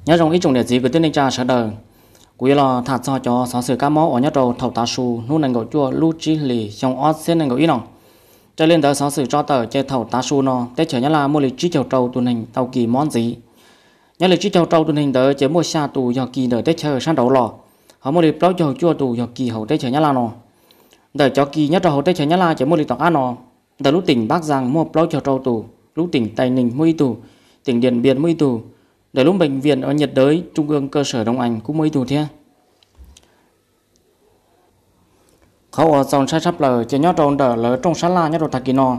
Nyob zoo ib tsoom niam txiv kwv tij neej tsa sawv daws, kuv yuav los tham txog cov xov xwm kab mob uas nyob rau thaum tav su hnub nees nkaum cuaj lub tsib hlis xyoo ob txhiab nees nkaum ib no. Raws li ntawd xov xwm tso tawm ces thaum tav su no teb chaws Nyab Laj muaj li tsib caug rau tus neeg tau kis mob ntxiv. Nyob li tsib caug rau tus neeg ntawd ces muaj xya tus yog kis ntawm teb chaws sab nraud los, ho muaj li plaub caug cuaj tus yog kis hauv teb chaws Nyab Laj no. Ntawm cov kis nyob rau hauv teb chaws Nyab Laj ces muaj li tom qab no: ntawm lub teem Npab Zas muaj plaub caug rau tus, lub teem Tais Nees muaj ib tug, teem Diam Npias muaj ib tug. Ntawm lub npeej viam uas Nhiệt đới Trung ương cơ sở Đông Anh kuj muaj ib tug thiab. Qhov uas txaus ntshai tshaj plaws ces nyob rau ntawm lawv rooj sab laj nyob rau tag kis no,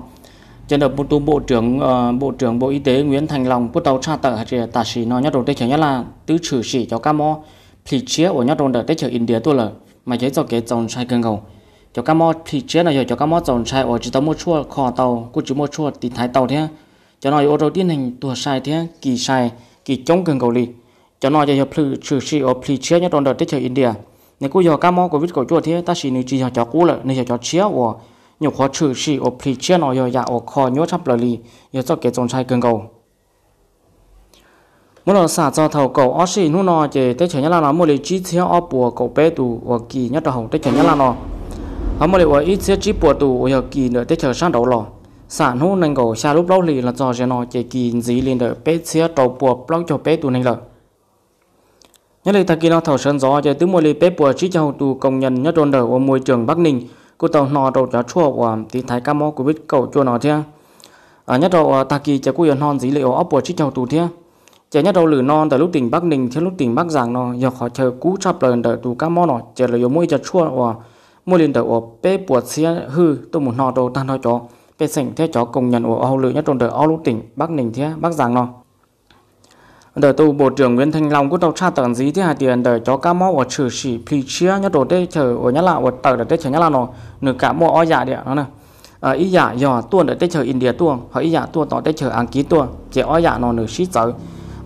ces ntawm tus bộ trưởng, bộ trưởng Bộ Y tế Nguyễn Thành Long kuj tau tshaj tawm hais tias tam sim no nyob rau teb chaws Nyab Laj twb tshwm sim cov kab mob plhis tshiab uas nyob rau ntawm teb chaws India tuaj lawm, mas yog ib txoj kev txaus ntshai kawg nkaus. Cov kab mob plhis tshiab no yog cov kab mob txaus ntshai uas tsis tau muaj tshuaj kho tau, kuj tsis muaj tshuaj tiv thaiv tau thiab. Cov no yuav ua rau tib neeg tuag sai thiab kis sai, kis coob kawg nkaus li. Cov no ces yog plhws tshwm sim uas plhis tshiab nyob rau ntawm teb chaws India. Nws kuj yog kab mob covid kaum cuaj thiab, tab sis nws tsis yog cov qub lawm, nws yog cov tshiab uas nyuam qhuav tshwm sim uas plhis tshiab no yog yam uas kho nyuaj tshaj plaws li, yog txoj kev txaus ntshai kawg nkaus. Muab los xam txog thaum kaum ob sij hnub no ces teb chaws Nyab Laj no muaj li tsib txhiab ob puas kaum peb tus uas kis nyob rau hauv teb chaws Nyab Laj no, ho muaj li uas ib txhiab tsib puas tus uas yog kis ntawm teb chaws sab nraud los. Xam hnub nees nkaum xya lub plaub hlis los txog zaum no ces kis ntxiv li ntawm peb txhiab rau puas plaub caug peb tus neeg lawm. Nyob li tag kis no thaum sawv ntxov ces twb muaj li peb puas tsib caug tus koom nyas nyob rau ntawm uas môi trường Bắc Ninh kuj tau hno rau cov tshuaj uas tiv thaiv kab mob covid kaum cuaj no thiab. Nyob rau uas tag kis ces kuj yuav hno ntxiv li uas ob puas tsib caug tus thiab. Ces nyob rau lwm no ntawm lub teem Bắc Ninh thiab lub teem Bắc Giang no yog qhov chaw kub tshaj plaws ntawm tus kab mob no, ces lawv yuav muab ib co tshuaj uas muaj li ntawm uas peb puas txhiab hwj tuaj mus hno rau tag nrho cov pej xeem thiab cov koom nyas uas ua hauj lwm nyob rau ntawm ob lub teem Bắc Ninh thiab Bắc Giang no. Ntawm tus bộ trưởng Nguyễn Thành Long kuj tau tshaj tawm ntxiv thiab hais tias ntawm cov kab mob uas tshwm sim plhis tshiab nyob rau teb chaws uas Nyab Laj uas tawm ntawm teb chaws Nyab Laj no, nws kam muaj ob yam diam no. Ib yam yog tuaj ntawm teb chaws India tuaj, ho ib yam tuaj tom teb chaws Askiv tuaj, ces ob yam no nws sib txawv.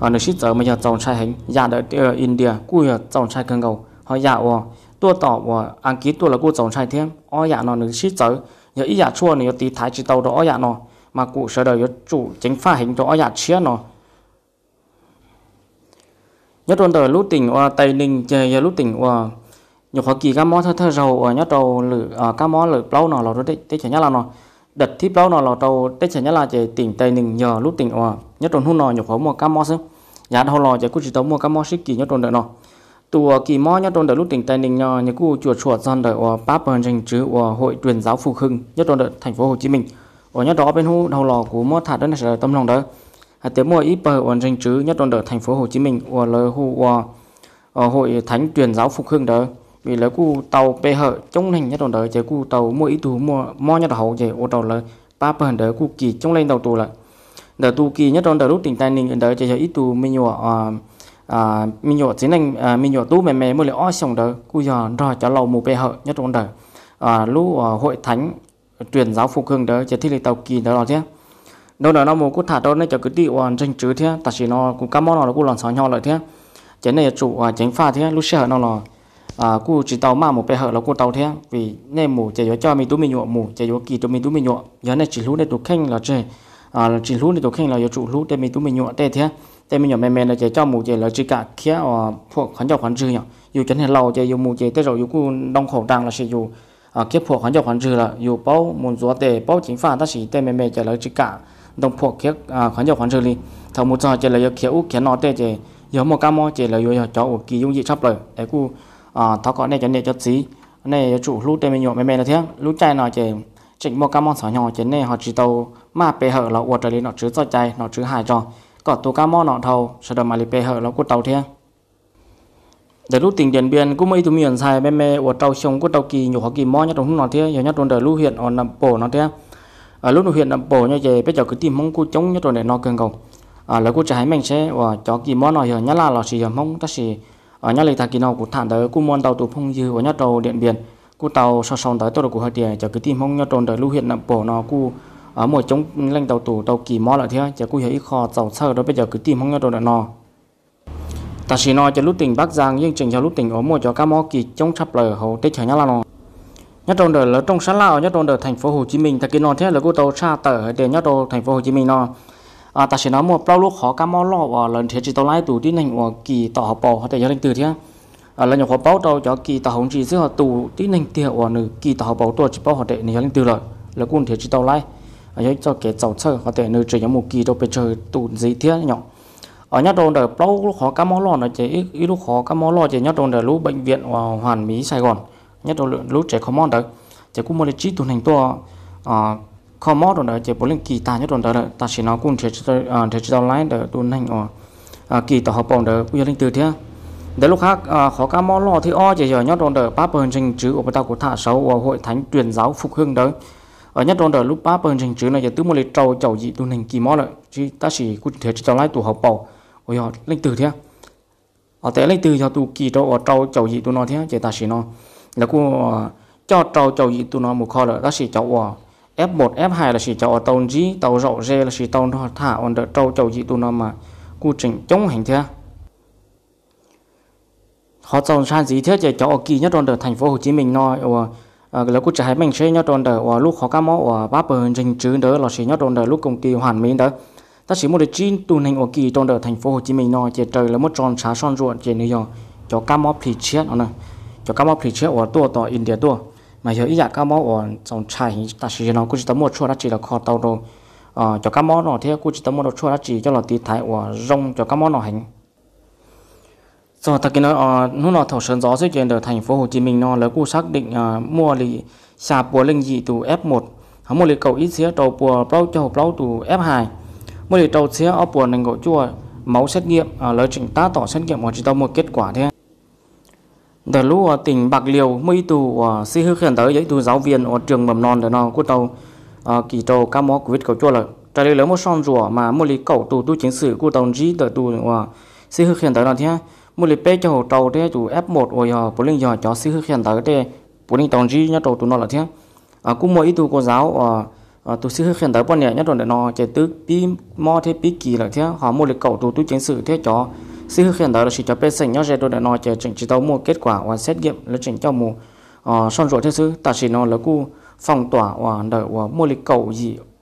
Nws sib txawv mas yog txaus ntshai heev. Yam ntawm India kuj yog txaus ntshai kawg nkaus, ho yam uas tuaj tom uas Askiv tuaj los kuj txaus ntshai thiab. Ob yam no nws sib txawv, yog ib yam tshuaj nws yuav tiv thaiv tsis tau rau ob yam no, mas kuv sawv daws yuav tsum ceev faj heev rau ob yam tshiab no. Nyob rau ntawm lub teem uas Tais Nees ces yog lub teem uas nyuam qhuav kis kab mob thawj thawj zaug uas nyob rau lwm kab mob lawm plaub no los rau teb chaws Nyab Laj no. Đợt thib plaub no los rau teb chaws Nyab Laj ces teem Tais Nees yog lub teem uas nyob rau hnub no nyuam qhuav muaj kab mob xwb. Yav dhau los ces kuj tsis tau muaj kab mob sib kis nyob rau ntawm no. Tus uas kis mob nyob rau ntawm lub teem Tais Nees no nws kuj cuam tshuam txog ntawm uas pab pawg ntseeg tswv uas hội truyền giáo phục hưng nyob rau ntawm thành phố Hồ Chí Minh, uas nyob rau ob peb hnub dhau los kuv muab tham rau nej sawv daws tau mloog ntawd, hais tias muaj ib pawg uas ntseeg tswv nyob rau ntawm thành phố Hồ Chí Minh uas lawv hu ua hội thánh truyền giáo phục hưng ntawd, vim lawv kuj tau pe hawm coob leej nyob rau ntawd ces kuj tau muaj ib tug muaj mob nyob rau hauv ces ua rau lawv pab pawg ntawd kuj kis coob leej ntau tus lawm. Ntawm tus kis nyob rau ntawm lub teem Tais Nees ntawd ces yog ib tug me nyuam, me nyuam txiv neej, me nyuam tub me me muaj li ob xyoos ntawd kuj yog nrog cov laus mus pe hawm nyob rau ntawm lub hội thánh truyền giáo phục hưng ntawd ces thiaj li tau kis ntawd los thiab. Dhau ntawm no mus kuj tham rau nej cov kwv tij uas ntseeg tswv thiab, tam sim no kuv kab mob no los kuj los ntxhov hnyo lawm thiab, ces nej yuav tsum ceev faj thiab. Lub sij hawm no los kuj tsis tau maj mus pe hawm los kuj tau thiab, vim nej mus ces yuav coj me tub me nyuam mus ces yuav kis rau me tub me nyuam. Yog nej tsis hlub nej tus kheej los tseg, tsis hlub nej tus kheej los yuav tsum hlub tej me tub me nyuam tej thiab. Tej me nyuam me me no ces coj mus ces lawv tsis kam khiav phuam qhov ncauj qhov ntswg. Yog yus cov niag laus ces yus mus ces tej zaum yus kuj ntoo khaum ras los sis yus khiav phuam qhov ncauj qhov ntswg lawm, yus paub mus ntxuav tes paub ceev faj, tab sis tej me me ces lawv tsis kam ntoo phuam khiav qhov ncauj qhov ntswg li. Thaum mus txog ces lawv yuav khiav ub khiav no tej ces yog muaj kab mob ces lawv yuav yog cov uas kis yooj yim tshaj plaws es kuj thov kom nej cov niam cov txiv, nej yuav tsum hlub tej me nyuam me me no thiab. Lub caij no ces tseem muaj kab mob ntxhov hnyo ces nej ho tsis tau maj pe hawm los ua raws li nom tswv txoj cai nom tswv hais tso, kom tus kab mob no dhau sawv daws mam li pe hawm los kuj tau thiab. Ntawm lub teem Diam Npias kuj muaj ib tug me nyuam ntxhais me me uas rau xyoo kuj tau kis nyuam qhuav kis mob nyob rau hnub no thiab, yog nyob rau ntawm lub hiam uas Nam Pos no thiab. Lub hiam Nam Pos no ces peb cov kwv tij Hmoob kuj coob nyob rau ntawm no kawg nkaus. Lawv kuj tsis hais meej seb uas cov kis mob no yog Nyab Laj los sis yog Hmoob, tab sis nyob li tag kis no kuv tham ntawd kuj muaj ntau tus phooj ywg uas nyob rau Diam Npias kuj tau sau sau ntawv tuaj rau kuv hais tias cov kwv tij Hmoob nyob rau ntawm lub hiam Nam Pos no kuj muaj coob leej ntau tus tau kis mob lawm thiab, ces kuj yog ib qho txaus txhawj rau peb cov kwv tij Hmoob nyob rau ntawm no. Tam sim no ces lub teem Npab Zas yeej tseem yog lub teem uas muaj cov kab mob kis coob tshaj plaws hauv teb chaws Nyab Laj no. Nyob rau ntawm lawv rooj sab laj uas nyob rau ntawm thành phố Hồ Chí Minh tag kis no thiab lawv kuj tau tshaj tawm hais tias nyob rau thành phố Hồ Chí Minh no Tam sim no muaj plaub lub qhov kab mob loj uas lawv nrhiav tsis tau laib tus tib neeg uas kis tom hauv paus hov tias yog leej twg thiab. Lawv nyuam qhuav paub rau cov kis tom hauv ntsis xwb, ho tus tib neeg tiag uas nws kis tom hauv paus tuaj tsis paub hov tias nws yog leej twg lawm, lawv kuj nrhiav tsis tau laib. Yog ib txoj kev txaus txhawj hov tias nws tseem yuav mus kis rau pes tsawg tus ntxiv thiab yom. Nyob rau ntawm plaub lub qhov kab mob loj no ces ib lub qhov kab mob loj ces nyob rau ntawm lub bệnh viện uas Hoàn Mỹ Sài Gòn, nyob rau lub tsev kho mob ntawd, ces kuj muaj li tsib tug neeg tuaj kho mob rau ntawd ces puav leej kis tag nyob rau ntawd lawm. Tam sim no kuj nrhiav tsis tau laib ntawm tus neeg uas kis tom hauv paus ntawd kuj yog leej twg thiab. Ntawm lub qhov kab mob loj thib ob ces yog nyob rau ntawm pab pawg ntseeg tswv uas puag ta kuv tham saud uas hội thánh truyền giáo phục hưng ntawd. Nyob rau ntawm lub pab pawg ntseeg tswv no ces twb muaj li rau caum yim tus neeg kis mob lawm, tab sis kuj nrhiav tsis tau laib tus hauv paus uas yog leej twg thiab. Hos tias leej twg yog tus kis rau uas rau caum yim tus no thiab ces tam sim no lawv kuj coj rau caum yim tus no mus kho lawm, tab sis cov uas F một, F hai lossis cov uas tau ntsib tau zaum ze lossis tau nrog tham uas ntawm rau caum yim tus no mas kuj tseem coob heev thiab. Qhov txaus ntshai ntxiv thiab ces cov uas kis nyob rau ntawm thành phố Hồ Chí Minh no uas lawv kuj tsis hais meej seb nyob rau ntawm uas lub qhov kab mob uas pab pawg ntseeg tswv ntawd lossis nyob rau ntawm lub công ty Hoàn Mỹ ntawd, tab sis muaj li tsib tug neeg uas kis rau ntawm thành phố Hồ Chí Minh no ces raws lawv muab tso ntshav soj ntsuam ces nws yog cov kab mob plis tshiab no, cov kab mob plis tshiab uas tuaj tom India tuaj, mas yog ib yam kab mob uas txaus ntshai heev. Tam sim no kuj tsis tau muaj tshuaj dab tsi los kho tau rau cov kab mob no thiab kuj tsis tau muaj rau tshuaj dab tsi coj los tiv thaiv uas zoo cov kab mob no heev. Txog tag kis no, hnub no thaum sawv ntxov xwb ces ntawm thành phố Hồ Chí Minh no lawv kuj xác định muaj li xya pua leej yim tus F một, ho muaj li kaum ib txhiab rau pua plaub caug plaub tus F hai, muaj li rau txhiab ob puas nees nkaum cuaj máu xét nghiệm lawv tseem tab tom xét nghiệm uas tsis tau muaj kết quả thiab. Ntawm lub uas tỉnh Bạc Liêu muaj ib tug uas xib hwb qhia ntawv yog ib tug giáo viên uas trường mầm non ntawm no kuj tau kis rau kab mob covid kaum cuaj lawm. Raws li lawv muab soj ntsuam mas muaj li kaum tus tub ceev xwm kuj tau ntsib ntawm tus uas xib hwb qhia ntawv no thiab, muaj li peb caug rau thiab tus F một uas yog puav leej yog cov xib hwb qhia ntawv tej puav leej tau ntsib nyob rau tus no lawm thiab. Kuj muaj ib tug cô giáo uas tus xib hwb qhia ntawv poj niam nyob rau ntawm no ces twb pib mob thiab pib kis lawm thiab, ho muaj li kaum tus tub ceev xwm thiab cov xib hwb qhia ntawv lossis cov pej xeem nyob ze rau ntawm no ces tseem tsis tau muaj kết quả uas xét nghiệm, lawv tseem coj mus soj ntsuam thiab xwb. Tam sim no lawv kuj phong tỏa uas ntawm uas muaj li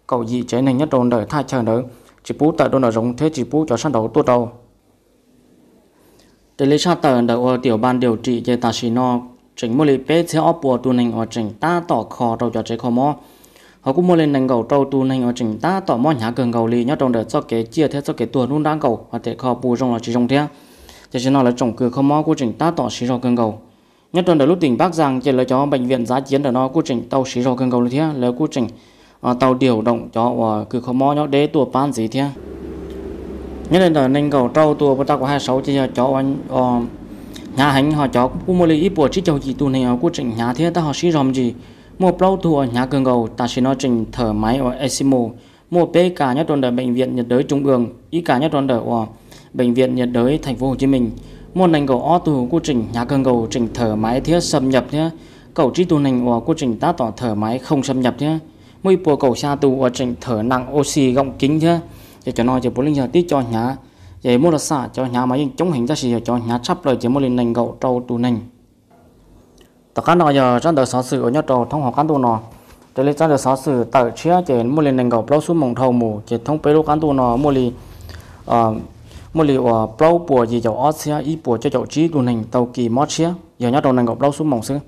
kaum yim tsev neeg nyob rau ntawm thaj chaw ntawd, tsis pub tawm rau nraum zoov thiab tsis pub cov sab nraud tuaj rau. Raws li tshaj tawm ntawm uas tiểu ban điều trị ces tam sim no tseem muaj li peb txhiab ob puas tus neeg uas tseem tab tom kho rau cov tsev kho mob. Ho kuj muaj li nees nkaum rau tus neeg uas tseem tab tom mob hnyav kawg nkaus li nyob rau ntawm txoj kev ciaj thiab txoj kev tuag nruab nrab nkaus, hos tias kho puas zoo los tsis zoo thiab. Tam sim no lawv tsoom kws kho mob kuj tseem tab tom siv zog kawg nkaus. Nyob rau ntawm lub tỉnh Bắc Giang ces lawv cov bệnh viện dã chiến ntawm no kuj tseem tau siv zog kawg nkaus li thiab, lawv kuj tseem tau điều động cov uas kws kho mob nyob deb tuaj pab ntxiv thiab. Nyob li ntawm nees nkaum rau tus uas puag ta kuv hais saud ces yog cov hnyav heev, ho cov kuj muaj li ib puas tsib caug yim tus neeg uas kuj tseem hnyav thiab tab ho siv zog me ntsis. Muaj plaub tug uas hnyav kawg nkaus tam sim no tseem thawm maiv uas ECMO. Muaj peb kas nyob rau ntawm bệnh viện nhiệt đới trung ương, ib kas nyob rau ntawm uas bệnh viện nhiệt đới thành phố Hồ Chí Minh. Muaj nees nkaum ob tug kuj tseem hnyav kawg nkaus tseem thawm maiv thiab xâm nhập thiab, kaum tsib tug neeg uas kuj tseem tab tom thawm maiv không xâm nhập thiab, muaj ib puas kaum xya tus uas tseem thawm nặng oxy gọng kính thiab. Ces cov no ces puav leej yog tib co hnyav, ces muab los xam cov hnyav mas yeej coob heev tab sis yog cov hnyav tshaj plaws ces muaj li nees nkaum rau tus neeg. Tom qab no yog tsab ntawv xov xwm uas nyob rau thoob hauv qab ntuj no. Raws li tsab ntawv xov xwm tawm tshiab ces muaj li nees nkaum plaub xuab moos dhau mus ces thoob peb lub qab ntuj no muaj li muaj li uas plaub puas yim caum ob txhiab ib puas cuaj caum tsib tus neeg tau kis mob tshiab yog nyob rau nees nkaum plaub xuab moos xwb.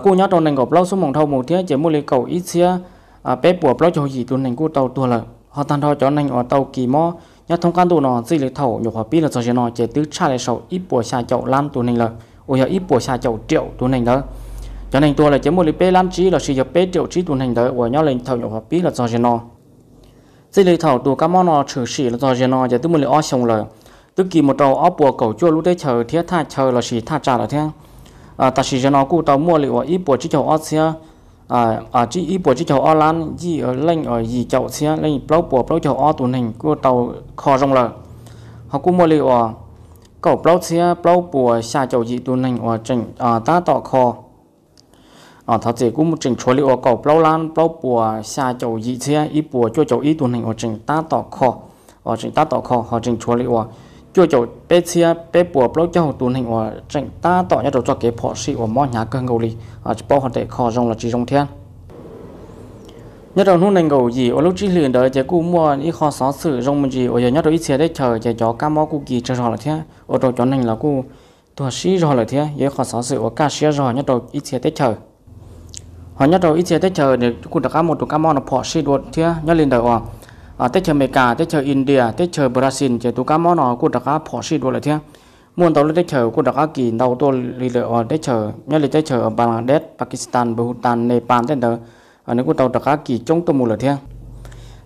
Kuj nyob rau nees nkaum plaub xuab moos dhau mus thiab ces muaj li kaum ib txhiab peb puas plaub caug yim tus neeg kuj tau tuag lawm. Ho tag nrho cov neeg uas tau kis mob nyob thoob qab ntuj no txij li thaum nyuam qhuav pib los txog ze no ces twb tshaj li saum ib puas xya caum lab tus neeg lawm, uas yog ib puas xya caum triệu tus neeg ntawd. Cov neeg tuag lawm ces muaj li peb lab tsib lossis yog peb triệu tsib tus neeg ntawd uas nyob li thaum nyuam qhuav pib los txog ze no. Txij li thaum tus kab mob no tshwm sim los txog ze no ces twb muaj li ob xyoo lawm, twb kis mus rau ob puas kaum cuaj lub teb chaws thiab thaj chaw lossis thaj tsam lawm thiab. Tam sim ze no kuj tau muaj li uas ib puas tsib caug ob txhiab, ib puas tsib caug ob lab yim leej yim caum txhiab leej plaub puas plaub caug ob tus neeg kuj tau kho zoo lawm. Ho kuj muaj li uas kaum plaub txhiab plaub puas xya caum yim tus neeg uas tseem tab tom kho. Thov txim, kuj tseem tshuav li uas kaum plaub lab plaub puas xya caum yim txhiab ib puas cuaj caum ib tus neeg uas tseem tab tom kho, uas tseem tab tom kho, ho tseem tshuav li uas cuaj caum peb txhiab peb puas plaub caug tus neeg uas tseem tab tom nyob rau txoj kev phom sij uas mob hnyav kawg nkaus li, tsis paub hov tias kho zoo los tsis zoo thiab. Nyob rau hnub nees nkaum yim uas lub tsib hlis ntawd ces kuj muaj ib qho xov xwm zoo me ntsis uas yog nyob rau ib txhia teb chaws ces cov kab mob kuj kis tsawg zog lawm thiab ua rau cov neeg los kuj tuag sib zog lawm thiab. Yog ib qho xov xwm uas kaj siab zog nyob rau ib txhia teb chaws. Ho nyob rau ib txhia teb chaws kuj rov qab muaj tus kab mob no phom sij dua thiab. Nyob li ntawm uas teb chaws Amelikas, teb chaws India, teb chaws Brazil ces tus kab mob no kuj rov qab phom sij dua lawm thiab. Muaj ntau lub teb chaws kuj rov qab kis ntau tuaj li lawm uas teb chaws nyob li teb chaws Bangladesh, Pakistan, Bhutan, Nepal tej ntawd nws kuj tau rov qab kis coob tuaj mus lawm thiab.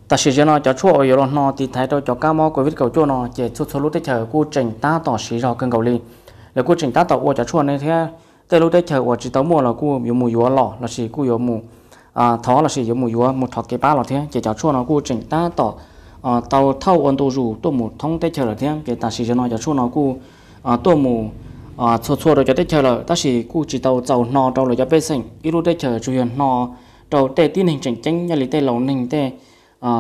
Tam sim ziag no cov tshuaj uas yuav los hno tiv thaiv rau cov kab mob covid kaum cuaj no ces txhua txhua lub teb chaws kuj tseem tab tom siv zog kawg nkaus li. Lawv kuj tseem tab tom ua cov tshuaj no thiab. Tej lub teb chaws uas tsis tau muaj los kuj yuav mus yuav los lossis kuj yuav mus thov lossis yuav mus yuav mus thov kev pab los thiab. Ces cov tshuaj no kuj tseem tab tom tau thauj ua ntu zus tuaj mus thoob teb chaws lawm thiab. Ces tam sim ziag no cov tshuaj no kuj tuaj mus txhua txhua rau cov teb chaws lawm tab sis kuj tsis tau txaus hno rau lawv cov pej xeem. Ib lub teb chaws tsuas yog hno rau tej tib neeg tseem ceeb nyob li tej laus neeg, tej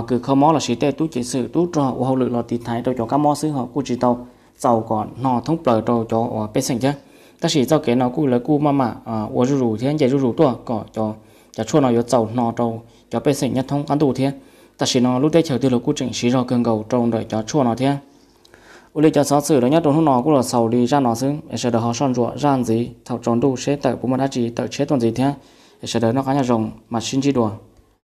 kws kho mob lossis tej tub ceev xwm tub rog ua hauj lwm los tiv thaiv rau cov kab mob xwb, ho kuj tsis tau txaus kom hno thoob plaws rau cov uas pej xeem thiab. Tab sis txoj kev no kuj lawv kuj maj mam ua zuj zus thiab nce zuj zus tuaj kom cov tshuaj no yuav txaus hno rau cov pej xeem nyob thoob qab ntuj thiab. Tam sim no lub teb chaws twg los kuj tseem siv zog kawg nkaus rau ntawm cov tshuaj no thiab. Ua li cov xov xwm los nyob rau hnub no kuj los xaus li zaj no xwb es sawv daws ho soj ntsuam zaj ntxiv thaum tsaus ntuj seb tawm puas muaj dab tsi tawm tshiab tuaj ntxiv thiab. Es sawv daws noj qab nyob zoo mas sib ntsib dua.